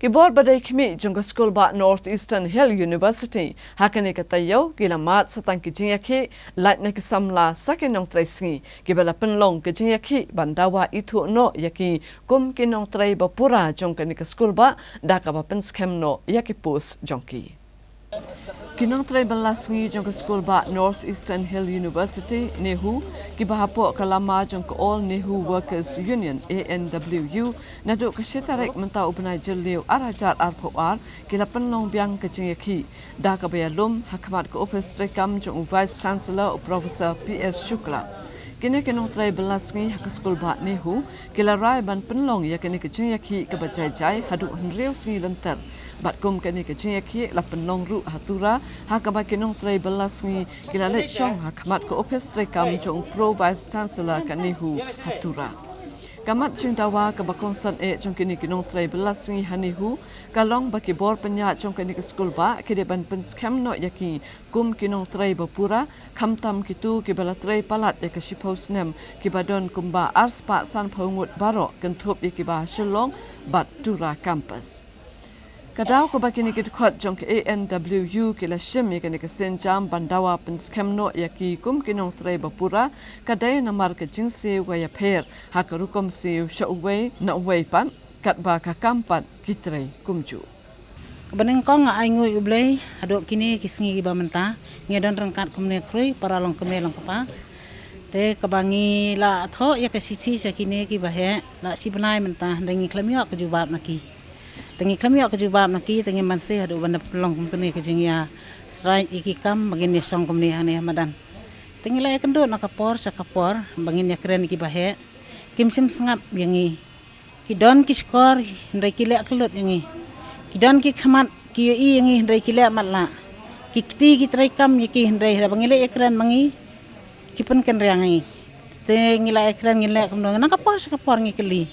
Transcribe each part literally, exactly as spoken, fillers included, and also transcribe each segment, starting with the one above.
Ki bor ba dei khmih jong ka skulbah North Eastern Hill University ha kane ka taïew ki la mad sa tang ki jingïakhih lait na ki samla sa ki nongtrei sngi kiba la pynlong ka jingïakhih ban dawa ithuh noh ïa ki kum ki nongtrei ba pura jong kane ka skulbah da kaba pynskhem noh ïa ki post jong ki. Ki nongtrei bylla sngi jong ka skulbah North Eastern Hill University, NEHU, kiba hapoh ka lama jong ka All Nehu Workers Union, A N W U, naduh ka shi tarik mynta u bnai Jylliew ar hajar arphew ar ki la pynlong biang ka jingïakhih da kaba ïalum ha khmat ka ophis treikam jong u Vice Chancellor u Professor P S Shukla. Kine ki nongtrei bylla sngi ha ka skulbah NEHU ki la rai ban pynlong ïa kane ka jingïakhih kaba jai jai haduh hynriew sngi lynter. Bad kum kane ka jingïakhih la pynlong ruh ha Tura ha kaba ki nongtrei bylla sngi ki la leit shong ha khmat ka ophis treikam jong u Pro Vice Chancellor ka NEHU ha Tura. Ka mat jingdawa kaba kongsan eh jong kine ki nongtrei bylla sngi ha NEHU ka long ba ki bor pynïaid jong kane ka skulbah ki dei ban pynskhem noh ïa ki kum ki nongtrei ba pura, khamtam kito kiba la trei palat ïa ka shiphew snem kiba don kumba arspah sanphew ngut baroh kynthup ïa kiba ha Shillong bad Tura campus. Ka daw kaba kine ki dkhot jong ka A N W U ki la shim ïa kane ka sienjam ban dawa pynskhem noh ïa ki kum ki nongtrei ba pura ka dei namar ka jingsiew ka ïapher ha ka rukom siew sha uwei na uwei pat katba ka kam pat ki trei kumjuh. Kaba nyngkong nga ai nguh ïa U Blei haduh kine ki sngi kiba mynta ngi don ryngkat kumne khrui para long kmie long kpa. Te kaba ngi la thoh ïa ka shithi sha kine kiba heh la shi bnai mynta, te ngi khlem ïoh ka jubab na ki. Te ngi khlem ïoh ka jubab na ki te ngi banse haduh ban da pynlong kum kane ka jingïa strike ïa ki kam ba ngin ïa shong kumne hangne ha madan. Te ngi la ïakynduh na ka por sha ka por ba ngin ïakren ïa kiba heh. Kim shym sngap ïa ngi. Ki don ki shkor hynrei ki leh kyllut ïa ngi. Ki don ki khmat ki ïohi ïa ngi hynrei ki leh matlah. Ki kti ki treikam ïa ki hynrei haba ngi leit ïakren ma ngi ki pynkynriang ïa ngi. Te ngi la ïakren ngin leh kumno, na ka por sha ka por ngi kylli.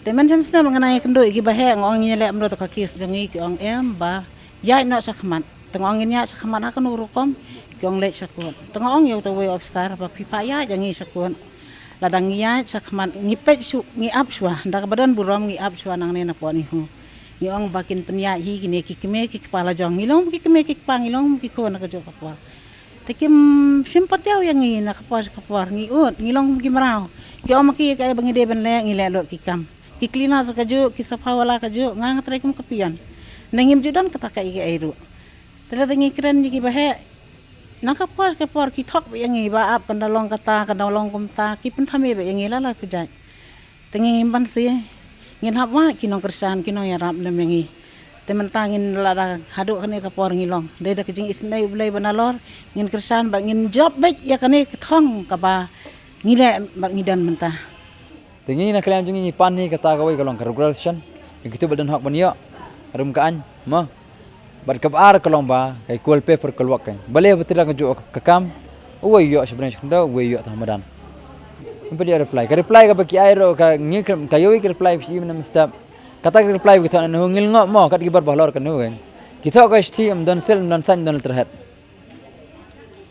Te mynshem snem nga nang ïakynduh ïa kiba heh, nga ong ngin ïaleh kumno, te ka case jong ngi ki ong em ba ïaid noh sha khmat. Te nga ong ngin ïaid sha khmat ha kano rukom, ki ong leit sha court. Te nga ong ïa uta uwei u officer ba phi phah ïaid ïa ngi sha court. Lada ngi ïaid sha khmat ngi peit shuh, ngi ap shuwa, da kaba don burom ngi ap shuwa nangne na pdeng NEHU. Ngi ong ba kin pynïaid hi kine ki kmie ki kpa la jong, ngi long ki kmie ki kpa, ngi long ki khun na kajuh ka por. Te kim shym patiaw ïa ngi na ka por sha ka por, ngi ud, ngi long ki mraw. Ki ong ma ki ïa kaei ba ngi dei ban leh, ngi leh lut ki kam. Ki cleaner sa kajuh, ki saphawala kajuh, nga nga trei kum ka peon. Ne ngim ju don kata kaei kaei ruh. Te lada ngi kren ïa kiba heh, na ka por sha ka por ki thok beit ïa ngi ba ap kan da long kata, kan da long kumta, ki pynthame beit ïa ngi la la pyrjat. Te ngi banse ngin hap wad ki nongkyrshan, ki nongïarap lem ïa ngi. Te mynta ngin la da haduh kane ka por ngi long. Dei da ka jingisynei U Blei ba nalor ngin kyrshan bad ngin jop beit ïa kane ka thong kaba ngi leh bad ngi don mynta. Te ngi na ka liang jong ngi ngi pan hi kata kawei ka long ka regular session. Ïa kito ba don hok ban ïoh. Rum ka aiñ mo. Bad kaba ar ka long ba ka equal pay for equal work ka. Balei ba tira ka juh ka kam. Uwei ïoh sha bneng sha khyndew, uwei ïoh tang madan. Ngim pat ïoh reply. Ka reply kaba ki ai ruh ka ngi ka, ka ïohi ka reply ba shi mynne mynstep. Kata ka reply ba ki thoh na NEHU ngim lyngngoh mo, kat ki bor ba halor ka NEHU ka. Ki thoh ka shithi ym don sil, ym don sain, ym don letterhead.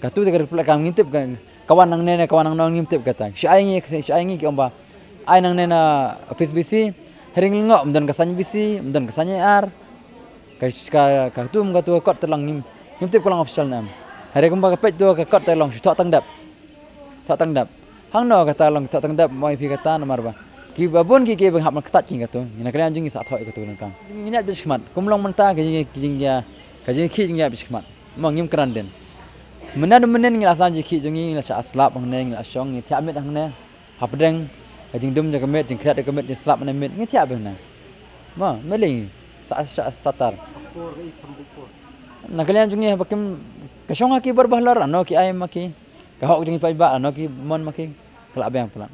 Katu te ka reply kam ngim tip ka, ka wan nangne ne ka wan nangno ngim tip kata. Shu ai ngi, shu ai ngi ki ong ba ai nangne na office B C, hynrei ngim lyngngoh, ym don ka sign B C, ym don ka sign A R. Ka, ka, katu ym katu ka kot te long ngim, ngim tip ka long official ne em. Hynrei kumba ka peit tu ka kot te long shu thoh tang dep. Thoh tang dep. Hangno kata long thoh tang dep, mo ïa phi kata namar ba kiba bun ki, kiba hap ban kyntait ki katu. Ngi na ka liang jong ngi sa thoh ïa katu ka lyngkang. Ngi ngiat beit shakhmat. Kum long mynta ka jing, ka jing, ka jingkhih jong ngi beit shakhmat. Mo ngim kren dien. Mynta mynnin ngi la sah jingkhih jong ngi, ngi la shah slap hangne, ngi la shong, ngi thiah miet hangne. Hapdeng ka jingdum jong ka miet, jingkhriat jong ka miet, jingslap na miet, ngi thiah beit hangne. Mo, meli ngi sa, sa, sa tar. Na ka liang jong ngi haba kim ka shong ha ki bor ba halor, ano ki ai ma ki. Ka hok jong ngi paidbah, ano ki mon ma ki. Ka la biang palat.